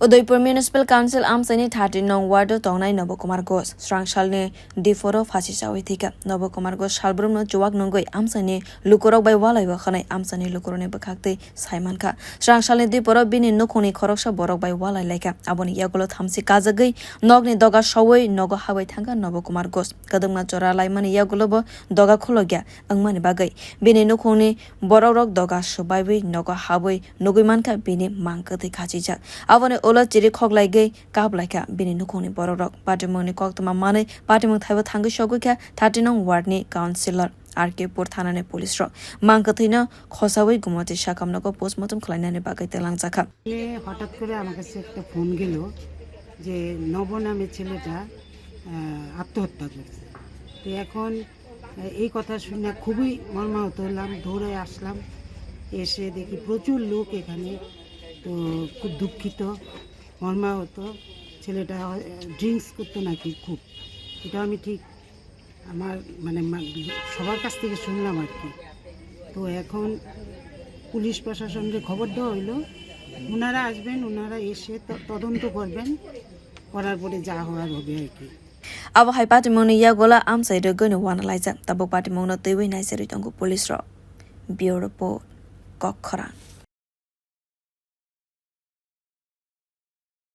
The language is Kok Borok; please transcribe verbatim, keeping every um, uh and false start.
Udaipur Municipal Council amchaini thirty nong ward o tongnai Nobo Kumar Ghosh srangsalni diporo phasi chawi thwikha. Nobo Kumar Ghosh salbrumno chuwak nungwi amchaini lukurok bai walaiwi khwnai amchaini lukurokni bwkhaktwi sai mankha. Srangsalni diporo bini nukhungni khoroksa borok bai walai laikha. Aboni yagulo thamchi kajagwi nokni doga sowi nogo habai thangkha Nobo Kumar Ghosh. Kwdwkma jora laimani yagulo bo doga khulokya wngmani bagwi bini nukhungni borokrok doga swbaiwi nogo habwi nugwi mankha bini mang kwthwi khachijak. Aboni ulo chiri khoklaigwi kaplaikha bini nukhungni borokrok. Patimungni koktwma manwi patimung thaibo thangwi sogwikha thirty nong ward ni councillor R K Pur thanani police rok. Mang kwthwino khosawi gumoti sakamnogo postmortem khlainani bagwi twlangjakha. এ, হঠাৎ করে আমার কাছে একটা ফোন গেল যে নব নামে ছেলেটা, আহ, আত্মহত্যা করেছে। তো এখন, আহ, এই কথা শুনে খুবই মর্মাহত হলাম, দৌড়ে আসলাম, এসে দেখি প্রচুর লোক এখানে। তো খুব দুঃখিত, মর্মাহত। ছেলেটা, আহ, ড্রিঙ্কস করতো নাকি খুব, এটা আমি ঠিক আমার মানে মা-, সবার কাছ থেকে শুনলাম আর কি। তো এখন পুলিশ প্রশাসনকে খবর দেওয়া হইলো, ওনারা আসবেন, ওনারা এসে ত-, তদন্ত করবেন, করার পরে যা হওয়ার হবে আর কি। Abo hai patimungni yagulo amchai rwgwino uanalaijak, tabuk patimungno twiwi naicherwi tongo police rok. Bureau report, Kokkhorang.